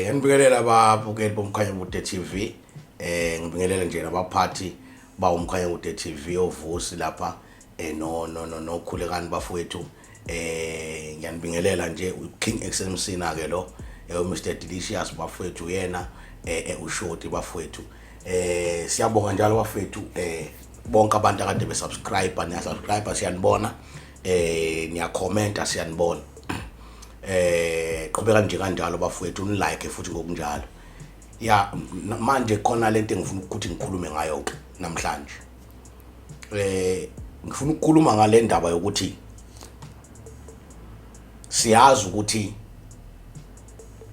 Ngiyanibingelela ababukeli boMkhanyakude TV. Ngibingelele nje nabaphathi ba uMkhanyakude TV oVusi lapha no no no noKhulekani bafowethu. Ngiyanibingelela nje uKing XMC na ke lo Mr Delicious bafowethu yena uShoti bafowethu. Siyabonga njalo bafowethu bonke abantu akade besubscribe, niyasubscribe siyanibona, niyakhomenta siyanibona. Qhubeka nje kanjalo bafowethu, unilike futhi ngokunjalo. Ya, manje khona lento engifuna ukuthi ngikhulume ngayo ke namhlanje. Ngifuna ukukhuluma ngale ndaba yokuthi siyazi ukuthi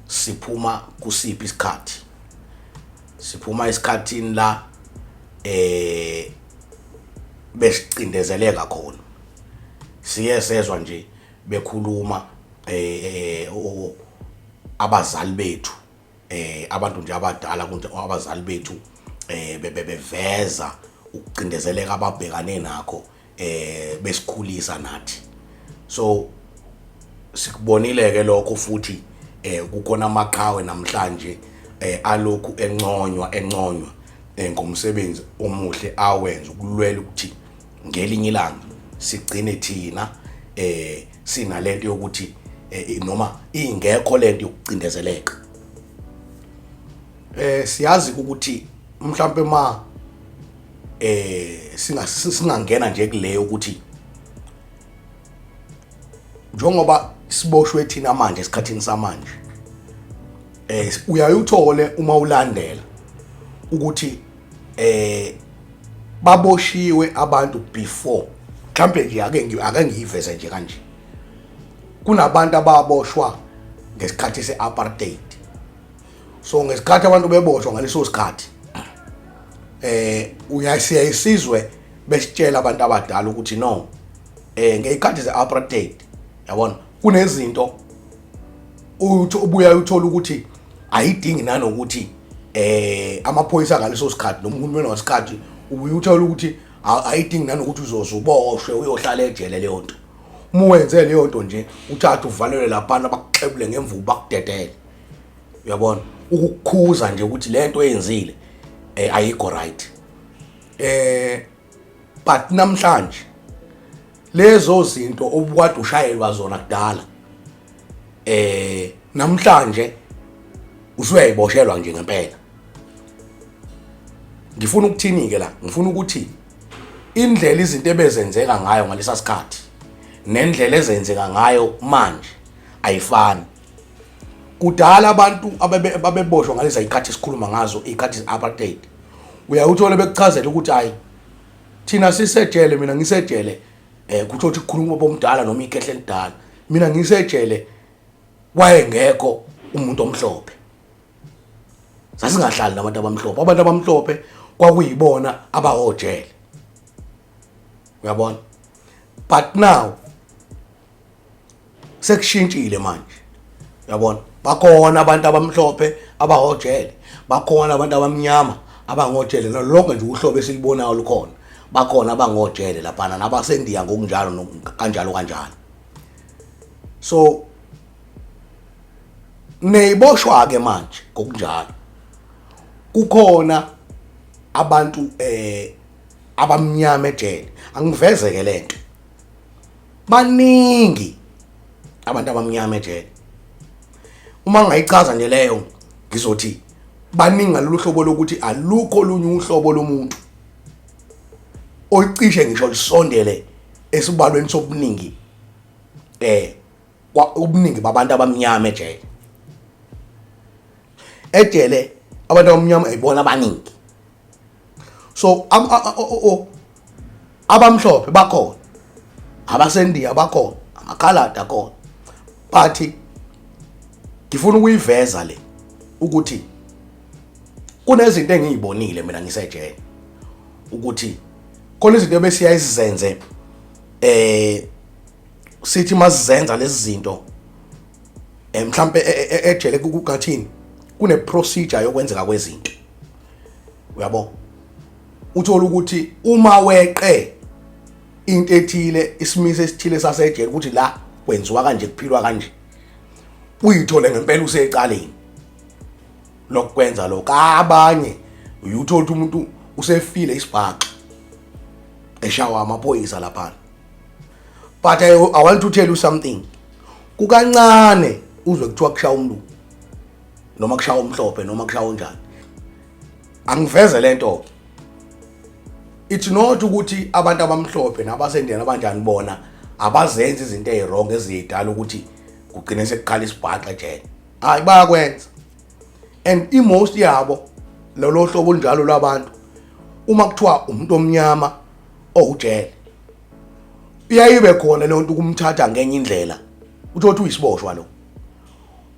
siphuma kusiphi isikhathi. Siphuma esikhathini la besicindezeleka khona. Siye sezwa nje bekhuluma abazali bethu, abantu nje abadala kunje abazali bethu bebeveza ukucindezeleka ababhekane nakho besikhulisa nathi. So sikubonile ke lokho futhi kukhona amaqhawe namhlanje alokhu enconywa ngomsebenzi omuhle awenza ukulwela ukuthi ngelinye ilanga sigcine thina sinalento yokuthi noma ingekho lento yokucindezeleka. Siyazi ukuthi mhlambe ma singangena nje kuleyo ukuthi njengoba siboshwe thina manje esikhathini samanje, uyayuthole uma ulandela ukuthi baboshiwe abantu before. Mhlambe nje ake ngiyiveze nje kanje, kunabantu ababoshwa ngesikhathi seapartheid. So ngesikhathi abantu beboshwa ngaleso sikhathi, uyasiyayisizwe besitshela abantu abadala ukuthi no, ngezikhathi zeapartheid yabona kunezinto uthi ubuya uthola ukuthi ayidingi nanokuthi amaphoyisa ngaleso sikhathi noma uhulumeni wasikhathi ubuye uthola ukuthi ayidingi nanokuthi uzozuboshwe uyohlala ejele leyo nto. Uma wenze leyo nto nje uthathe uvalelwe laphana bakuxebule ngemvubu bakudedele, uyabona, ukukhuza nje ukuthi lento oyenzile ayikho right. But namhlanje lezo zinto obukade ushayelwa zona kudala, namhlanje usuyayiboshelwa nje ngempela. Ngifuna ukuthini ke la? Ngifuna ukuthi indlela izinto ebezenzeka ngayo ngalesa sikhathi nendlela ezenzeka ngayo manje ayifani. Kudala abantu ababeboshwa ngaleza ikhathi esikhuluma ngazo, ikhathi ze-apartheid, uyawuthola bekuchazela ukuthi hayi thina sisejele, mina ngisejele, kutho ukuthi kukhuluma bomdala noma ikhehle elidala, mina ngisejele wayengekho umuntu omhlophe, sasingahlali nabantu abamhlophe, abantu abamhlophe kwakuyibona abahojele, uyabona. But now sekushintshile manje, uyabona, bakhona abantu abamhlophe abahojele, bakhona abantu abamnyama abangojele, lonke nje uhlobo esilibonayo lukhona, bakhona abangojele laphana nabasendiya ngokunjalo kanjalo kanjalo. So neyiboshwa ke manje ngokunjalo kukhona abantu abamnyama ejele. Angivezeke lento, baningi abantu abamnyama ejele. Uma ngayichaza nje leyo ngizothi baningi ngalolu hlobo lokuthi alukho olunye uhlobo lomuntu ocishe ngisho lisondele esibalweni sobuningi ubuningi babantu abamnyama ejele. Ejele abantu abamnyama ibona abaningi. So abamhlophe bakhona, abasendiya bakhona, amakhaladi akhona, but ngifuna ukuyiveza le ukuthi kunezinto engiyibonile mina ngisejele, ukuthi khona izinto ebesiyayizenze sithi masizenza lezi zinto mhlambe ejele kugathini kune procedure yokwenzeka kwezinto, uyabo. Uthola ukuthi uma weqe into ethile, isimiso esithile sasejele ukuthi la kwenziwa kanje, kuphilwa kanje, uyithole ngempela usecaleni. Lokwenza lokho abanye uyuthola ukuthi umuntu usefile isibhaxu eshawa amaphoyisa lapha. But I want to tell you something, kukancane uzwe kuthiwa kushaya umlungu noma kushaya omhlophe noma kushaya onjani. Angiveze lento, it's not ukuthi abantu abamhlophe nabasendeni abanjani bona abazenzi izinto eziwrong ezidala ukuthi kugcine sekukhala isibhaxa ejele. Hayi, bayakwenza, and i-most yabo lolo hlobo olunjalo lwabantu, uma kuthiwa umuntu omnyama owujele, iyayibe khona leyo nto ukumthatha ngenye indlela. Uthola ukuthi uyisiboshwa lo,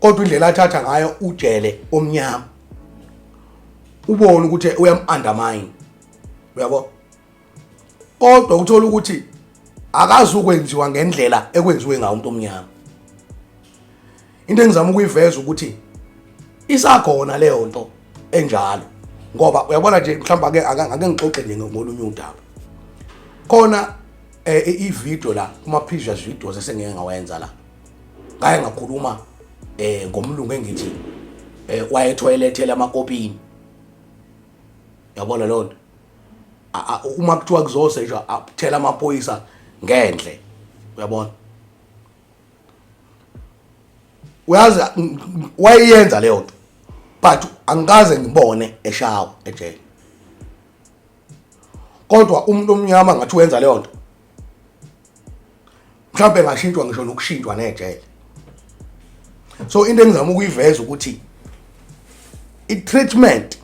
kodwa indlela athatha ngayo ujele omnyama, ubone ukuthi uyam-undermine, uyabo. Kodwa uthola ukuthi akazi ukwenziwa ngendlela ekwenziwe ngayo umuntu omnyama. Into engizama ukuyiveza ukuthi isakhona leyo nto enjalo, ngoba uyabona nje, mhlawumbe ake ngixoxe nje ngolunye udaba khona i-video la kuma previous videos esengeke ngawenza la, ngaye ngakhuluma ngomlungu engithi wayethoyilethela amakopini, yabona leyo nto. Uma kuthiwa kuzoseshwa, athela amaphoyisa ngendle, uyabona, uyazi wayeyenza leyo nto, but angikaze ngibone eshawa ejele. Kodwa umuntu omnyama ngathi wenza leyo nto, mhlawumbe engashintshwa ngisho nokushintshwa nejele. So into engizama ukuyiveza ukuthi i-treatment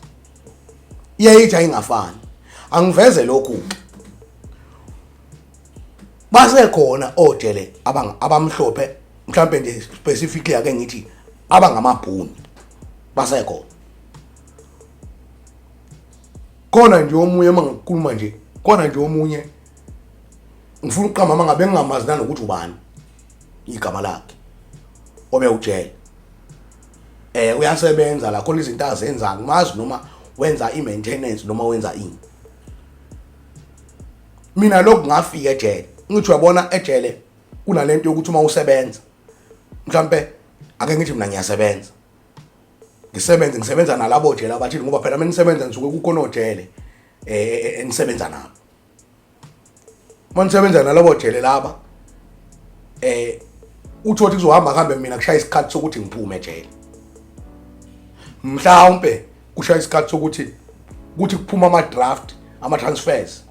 iyayithi ayingafani. Angiveze lokhu, basekhona ojele abamhlophe, mhlawumbe nje specifically ake ngithi abangamabhunu, basekhona. Khona nje omunye, uma ngikhuluma nje, khona nje omunye, ngifuna ukuqamba uma ngabe ngingamazi nanokuthi ubani igama lakhe, obe ujele, uyasebenza la, khona izinto azenza, ngimazi noma wenza i-maintenance noma wenza ini. Mina lokhu ngafika ejele, ngithi uyabona ejele kunalento yokuthi uma usebenza, mhlambe ake ngithi mina ngiyasebenza, ngisebenze, ngisebenza nalabo jele abathile, ngoba phela mina nisebenza nisuke kukhona ojele enisebenza nabo. Uma nisebenza nalabo jele laba, uthi kuzohamba kuhambe, mina kushaya isikhathi sokuthi ngiphume ejele, mhlawumbe kushaya isikhathi sokuthi kuthi kuphuma ama-draft, ama-transfers,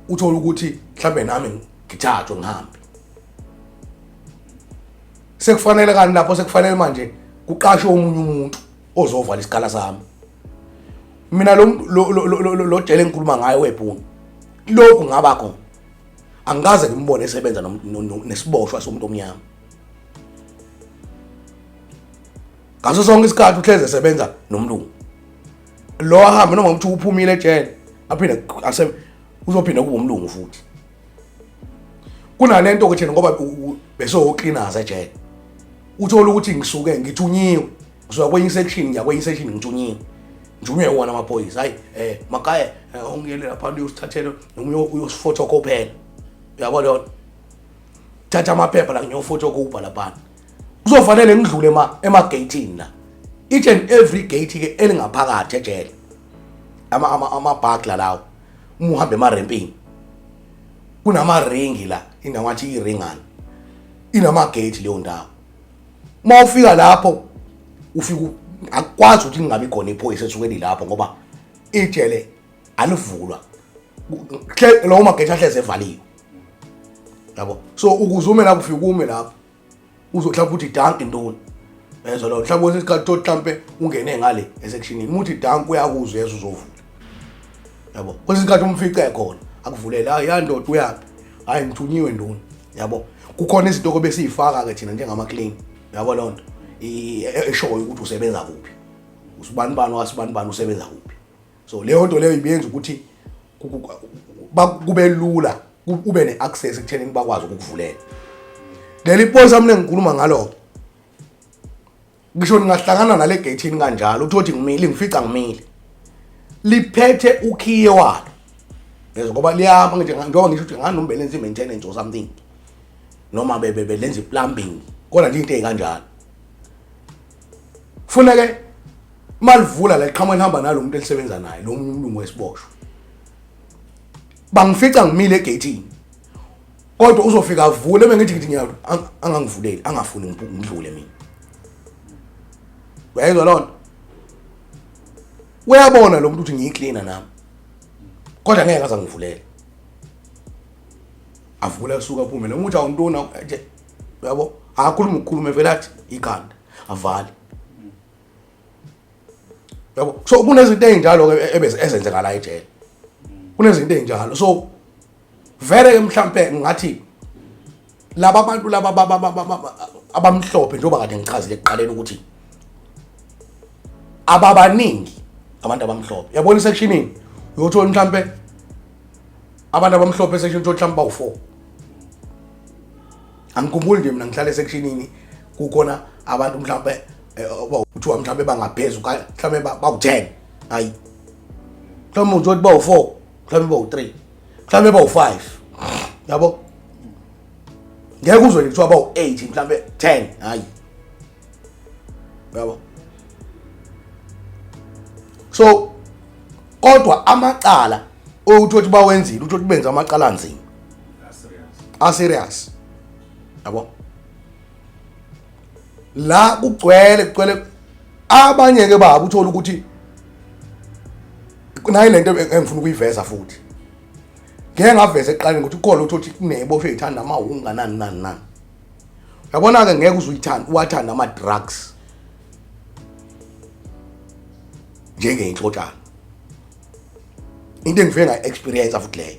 uthole ukuthi mhlambe nami ngithathwe ngihambe. Sekufanele kani lapho sekufanele manje kuqashwe omunye umuntu ozovala isikhala sami. Mina lo jele engikhuluma ngayo webhunu, lokhu ngaba khona, angikaze ngimbone esebenza nesiboshwa somuntu omnyama. Ngaso sonke isikhathi uhleze esebenza nomlungu lo, ahambe noma ukuthi uphumile ejele, aphinde uzophinda kube umlungu futhi. Kunalento ke thina, ngoba bese ocleaners ejele, uthola ukuthi ngisuke ngithunyiwe, ngisuka kwenye section ngiya kwenye section, ngithunyiwe, ngithunywe wona amaphoyisa, hayi, makaya ongiyele lapha uyosithathela noma uyosifotokopela, uyabo leyo, thatha amaphepha la ngiyofotokopa lapha, kuzofanele ngidlule ema-gate-ini la, each and every gate ke elingaphakathi ejele, ama-burglar lawo. Uma uhamba emarempini kunamaringi la, indawo ngathi iringana, inama-gate leyo ndawo. Uma ufika lapho, ufika akukwazi ukuthi kungabi khona iphoyisa esuke lilapho, ngoba ijele alivulwa, lawo magate ahleze evaliwe, yabo. So ukuze ume lapho, ufike ume lapho, uzohlala uthi danki ntoni, yezwa lo, mhlawumbe kwesinye isikhathi uthi mhlampe ungene ngale esectionini, uma uthi danki uyakuzwa, yezwa, uzovula, yabo. Kwesinye isikhathi umfice khona akuvulele, hayi ya ndoda, uyaphi? Hayi, ngithunyiwe nduna, yabo. Kukhona izinto kobe siyifaka-ke thina njengama-clean, yabo, leyo nto eshoyo ukuthi usebenza kuphi, usibani bani wasibani bani usebenza kuphi. So leyo nto leyo ibiyenza ukuthi kube lula ube ne-access ekuthenini bakwazi ukukuvulela. Leli phoyisa mina engikhuluma ngalo, ngisho ningahlangana nale gate kanjalo, uthi ngimile, ngifica ngimile, liphethe ukhiye walo, yezwa, ngoba liyama nje, njengoba ngisho ukuthi ngani noma belenza i-maintenance or something, noma belenza i-plumbing, kodwa nje into ey'kanjalo. Funeke Uma livula la liqhamuka lihamba nalo muntu elisebenza naye, lo munye umlungu wesiboshwa. Bangifica ngimile egeyithini, kodwa uzofika avule, bengithi ngithi ngiya angangivuleli, angafuni ngidlule mina. Uyayizwa loo nto? Uyabona lo muntu ukuthi ngiyiklina nami, kodwa ngeke aze angivulele. Avule asuka aphume lo muntu, awuntuna nje, uyabo, akakhuluma ukukhuluma vele athi ikhanda avale, yabo. So kunezinto ey'njalo-ke ezenzeka la ejele, kunezinto ey'njalo. So vele-ke mhlampe ngathi laba bantu laba abamhlophe, njengoba kade ngichazile ekuqaleni ukuthi ababaningi abantu abamhlophe, yabona, isectionini uyothola mhlampe abantu abamhlophe esection uthola mhlampe bawu-4. Angikhumbuli nje mina ngihlala esectionini kukhona abantu mhlampe kuthiwa mhlampe bangaphezu mhlampe bawu-10. Hayi, mhlawumbe uthola bawu-4, mhlawumbe bawu-3, mhlawumbe bawu-5, yabo. Ngeke uzwe nje kuthiwa bawu-8, mhlawumbe 10, hayi, yabo. So kodwa amacala uthi ukuthi bawenzile, uthi ukuthi benza amacala anzima, a-serious, yabo. La kugcwele abanye ke baba, uthola ukuthi nayi lento engifuna ukuyiveza futhi, ngeke ngaveza ekuqaleni ukuthi ukhona uthi ukuthi kuneboshwe ithanda amawunga nani nani nani, yabona ke, ngeke uzuyithanda uwathanda ama drugs njengenhlotshana. Into engifike nga-experience futhi leyo,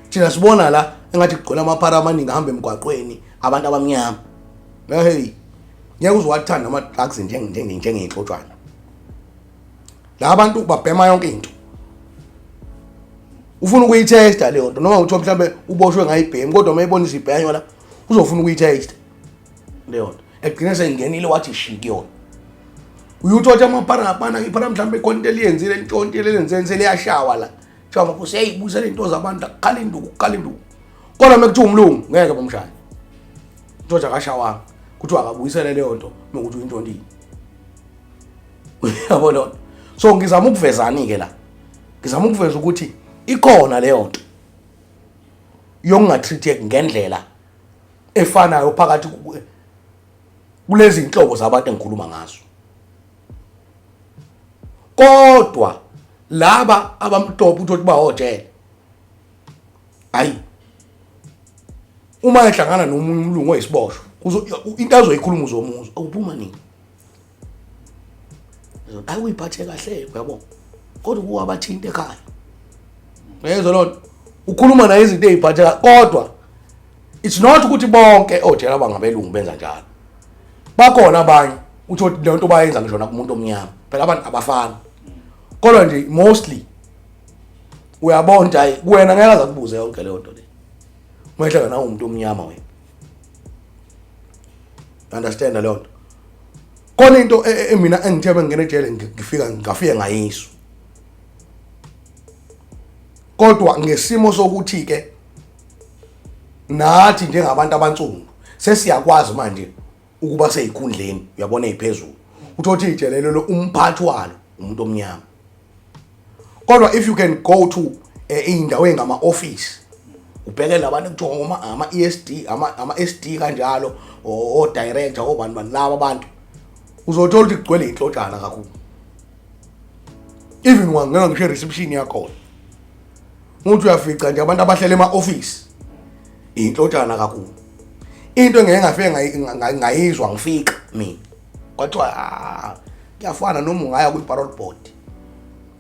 thina sibona la engathi kugcwele amaphara amaningi ahamba emgwaqweni abantu abamnyama. Hey, ngeke uziwathanda ama-drugs njengenhlotshana. La bantu babhema yonke into, ufuna ukuyithesta leyo nto, noma kuthiwa mhlambe uboshwe ngayibhemi, kodwa uma ebona izibhenywa la uzofuna ukuyithesta leyo nto, egcine seyingenile wathi shi kuyona. Uyuthola amaphara ngapana iphara mhlambe khona into eliyenzile, intshonto elenzeni, seliyashawa la, kuthiwa maphosa eyibuyisela into zabantu, akukhala induku, kukhala induku. Kodwa uma kuthiwa umlungu ngeke bamshaye, kuthiwa akashawanga, kuthiwa akabuyisele leyo nto nokuthi uyintshontile, uyabo loo nto. So ngizama ukuvezani-ke la? Ngizama ukuveza ukuthi ikhona leyo nto yokungatreat ngendlela efanayo phakathi kulezi inhlobo zabantu engikhuluma ngazo. Kodwa laba abamhlophe uthi bawojele, hayi, uma ehlangana nomunye umlungu oyisiboshwa, into azoyikhuluma uzomuzwa, awuphuma nini, hayi, uyiphathe kahle, uyabo, kodwa kuwabathinta ekhaya, ngezwe loo nto ukhuluma naye izinto ey'phatheka. Kodwa it's not ukuthi bonke ojela abangabelungu benza njalo, bakhona abanye uthi leyo nto bayenza ngisho nakumuntu omnyama, phela abantu abafani. Kodwa nje mostly uyabona ukuthi hayi, kuwena ngeke aze akubuze yonke leyo nto le uma ehlangana nawe umuntu omnyama wena, understand leyo nto. Khona into mina engithe bengena ejele ngifika ngafike ngayiswa, kodwa ngesimo sokuthi ke nathi njengabantu abansundu sesiyakwazi manje ukuba seyikhundleni, uyabona, eziphezulu, uthothi ijele lo umphathi walo umuntu omnyama. Kodwa if you can go to iy'ndawo ey'ngama-office, ubheke labantu ekuthiwa ama-ESD, ama-SD kanjalo, o-director, obani bani, laba bantu uzothola ukuthi kugcwele inhlotshana kakhulu. Even ungangena ngisho e-reception yakhona, uthi uyafica nje abantu abahlele ema-office inhlotshana kakhulu. Into engeke ngafike ngayizwa ngifika mina, kwathiwa, "Ah, kuyafana noma ungaya kwi-parole board,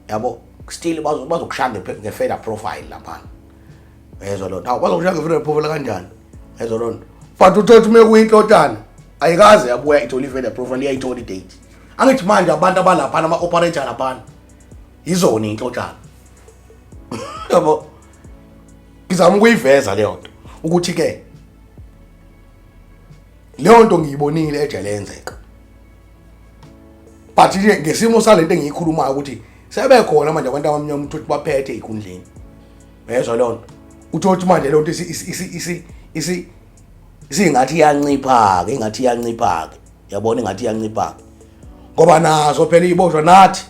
yabo, still bazokushaya nge-feather profile laphana." Yezwa loo nto? Awu, bazokushaya nge-feather profile kanjani? Yezwa loo nto? But uthola ukuthi uma kuyinhlotshana ayikaze yabuya ithola i-feather profile, iyayithola i-date. Angithi manje abantu abalaphana, ama-operator laphana, yizona iy'nhlotshana, yabo. Ngizama ukuyiveza leyo nto ukuthi-ke leyo nto ngiyibonile ejele yenzeka, but nje ngesimo salento engiyikhulumayo ukuthi sebekhona manje abantu abamnyama ukuthi baphethe ey'khundleni, uyezwa leyo nto? Uthole ukuthi manje leyo nto isingathi iyancipha-ke, ingathi iyancipha-ke, yabona, ingathi iyancipha-ke. Ngoba nazo phela iboshwa nathi.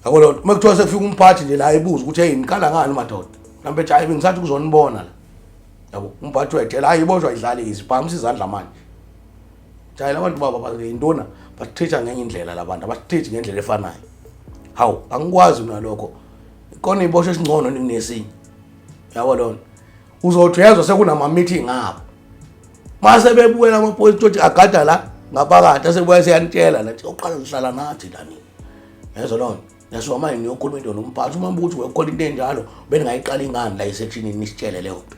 Yabo lo uma kuthiwa sekufika umphathi nje la ebuza ukuthi hey nikhala ngani madoda. Mhlawumbe ethi hayi bengisathi kuzonibona la. Yabo umphathi wejele hayi iboshwa idlale iziphakamisa izandla manje. Jayela abantu baba bayintona batreat ngenye indlela labantu abatreat ngendlela efanayo. Hawu angikwazi mina lokho. Ikona iboshwa esingcono kunesinye. Yabo lona. Uzothi uyezwa sekunama meeting abo. Mase bebuyela amaphoyisa ukuthi agada la ngaphakathi asebuya seyanitshela la oqala nihlala nathi la nina. Yezwa lona. Yasuka manje niyokhuluma into nomphathi uma ukuthi wekhona into enjalo beningayiqala ingani la esectionini nisitshele leyo nto.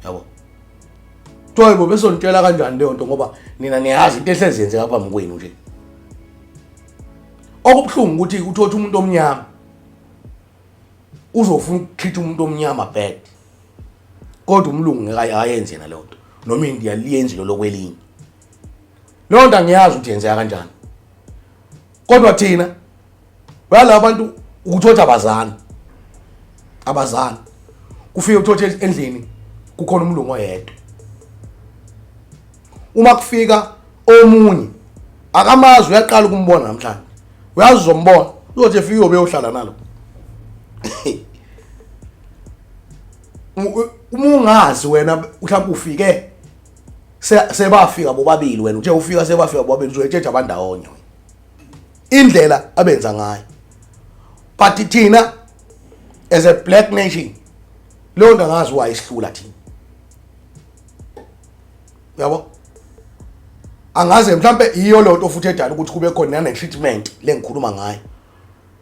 Yabo. Kuthiwa bo besonitshela kanjani leyo nto ngoba nina niyazi into ehlezi yenzeka phambi kwenu nje. Okubuhlungu ukuthi uthotha umuntu omnyama uzofuna ukutreat umuntu omnyama bad. Kodwa umlungu ngeke ayenze yena leyo nto noma iNdiya liyenze lo lokwelinye. Leyo nto angiyazi ukuthi yenzeka kanjani. Kodwa thina bayala abantu ukuthothi abazani. Abazani. Kufike uthothe endlini kukhona umlungu oyedwa. Uma kufika omunye akamazi uyaqala ukumbona namhlanje. Uyazi uzombona uzothi efika uyobe uyohlala nalo. Uma ungazi wena mhlawumbe ufike sebafika bobabili wena uthe ufika sebafika bobabili uzoyetsheja abandawonye wena. Indlela abenza ngayo. But thina as a black nation leyo nto angazi why isihlula thina. Uyabo? Angaze mhlambe iyo leyo nto futhi edala ukuthi kube khona nane treatment lengikhuluma ngayo.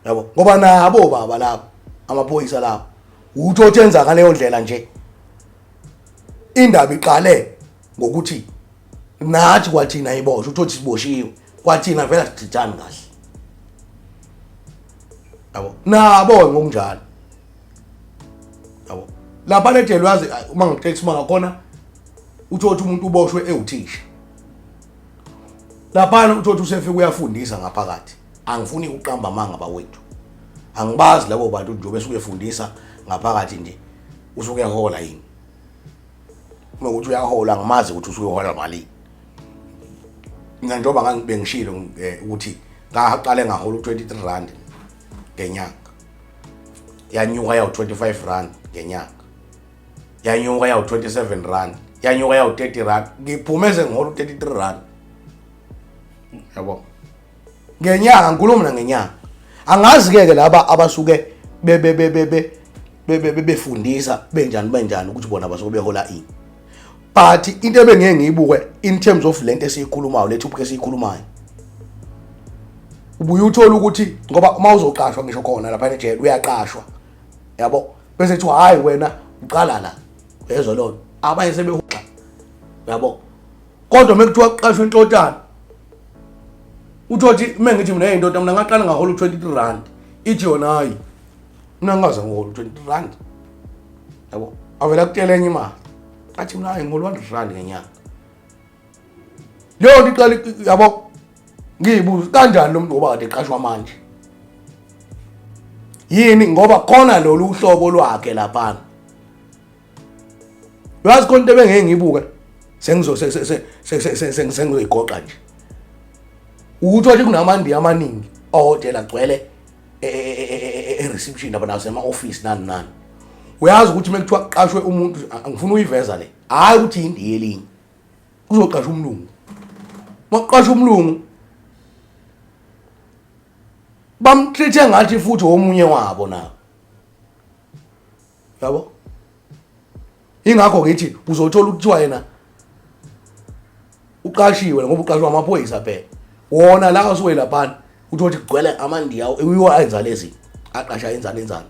Yabo? Ngoba nabo baba labo amaphoyisa labo utho othi enza ngaleyo ndlela nje. Indaba iqale ngokuthi nathi kwathina iboshwe uthothi siboshiwe kwathina vele sidijani kahle. Yabo? Nabo ngokunjalo. Yabo? Lapha lejele uyazi uma ngikutext uma ngakhona uthothi umuntu uboshwe ewuthisha. Laphana uthothi usefika uyafundisa ngaphakathi. Angifuni ukuqamba amanga bawethu. Angibazi labo bantu njengoba esuke efundisa ngaphakathi nje usuke ehola yini. Uma ukuthi uyahola angimazi ukuthi usuke ehola malini. Mina njengoba ngangibe ngishilo ukuthi ngaqale ngahola u23 rand ngenyanga. Yanyuka yawu 25 rand ngenyanga. Yanyuka yawu 27 rand. Yanyuka yawu 30 rand. Ngiphume sengihola u33 rand. Yabo. Ngenyanga ngikhuluma mina ngenyanga. Angazi ke ke laba abasuke be be be be be be befundisa benjani benjani ukuthi bona basuke behola ini. But into ebengeke ngiyibuke in terms of lento esiyikhulumayo le topic esiyikhulumayo. Ubuye uthola ukuthi ngoba uma uzoqashwa ngisho khona lapha ejele uyaqashwa. Yabo? Bese kuthiwa hayi wena uqala la. Uyezwa lona. Abanye sebehuqa. Yabo? Kodwa mekuthiwa kuqashwa inhlotshana uthothi uma ngithi mina indoda mina ngaqala ngahola u23 rand ithi yona hayi mina ngaze ngihola u23 rand. Yabo? Avela kutshela enye imali. Athi mina hayi ngihola 100 rand ngenyanga. Leyo nto iqala yabo ngiyibuza kanjani lo muntu ngoba kade eqashwa manje. Yini ngoba khona lolu hlobo lwakhe laphana. Uyazi khona into ebengeke ngiyibuke sengizo sengizoyigoqa nje. Ukuthi wathi kunamandiya amaningi ohhotela agcwele e-reception lapha nasema office nani nani. Uyazi ukuthi mekuthiwa kuqashwe umuntu angifuni uyiveza le. Hayi ukuthi indiya elinye. Kuzoqashwa umlungu. Makuqashwa umlungu bamtreat ngathi futhi omunye wabo nabo. Yabo? Ingakho ngithi uzothola ukuthiwa yena uqashiwe ngoba uqashwa amaphoyisa phela. Wona la usuke laphana uthothi kugcwele amandiya uyiwa ayenza lezi aqasha enzani enzani.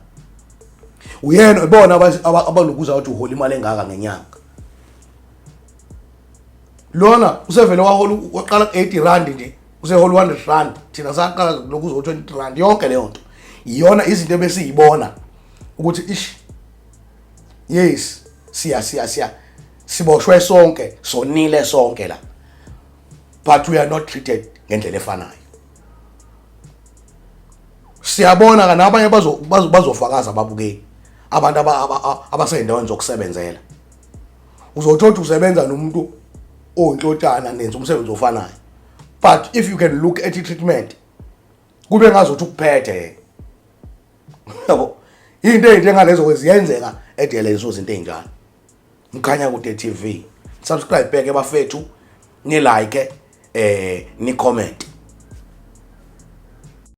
Uyena ibona abalokuza ukuthi uhola imali engaka ngenyanga. Lona usevele wahola waqala 80 rand nje usehola 100 rand thina saqala lokuzo 20 rand yonke leyo nto. Iyona izinto ebesiyibona ukuthi ish yes siya siya siya siboshwe sonke sonile sonke la but we are not treated ngendlela efanayo. Siyabona ka nabanye bazofakaza ababukeli abantu abaseyindaweni zokusebenzela. Uzothola ukuthi usebenza nomuntu oyinhlotshana nenza umsebenzi ofanayo. But if you can look at i-treatment, kube ngazuthi ukuphethe yena, yabo. Into ey'njengalezo ziyenzeka edele, izinto ey'njalo. Mkhanyakude TV, subscribe beke bafethu, ni like, ni comment.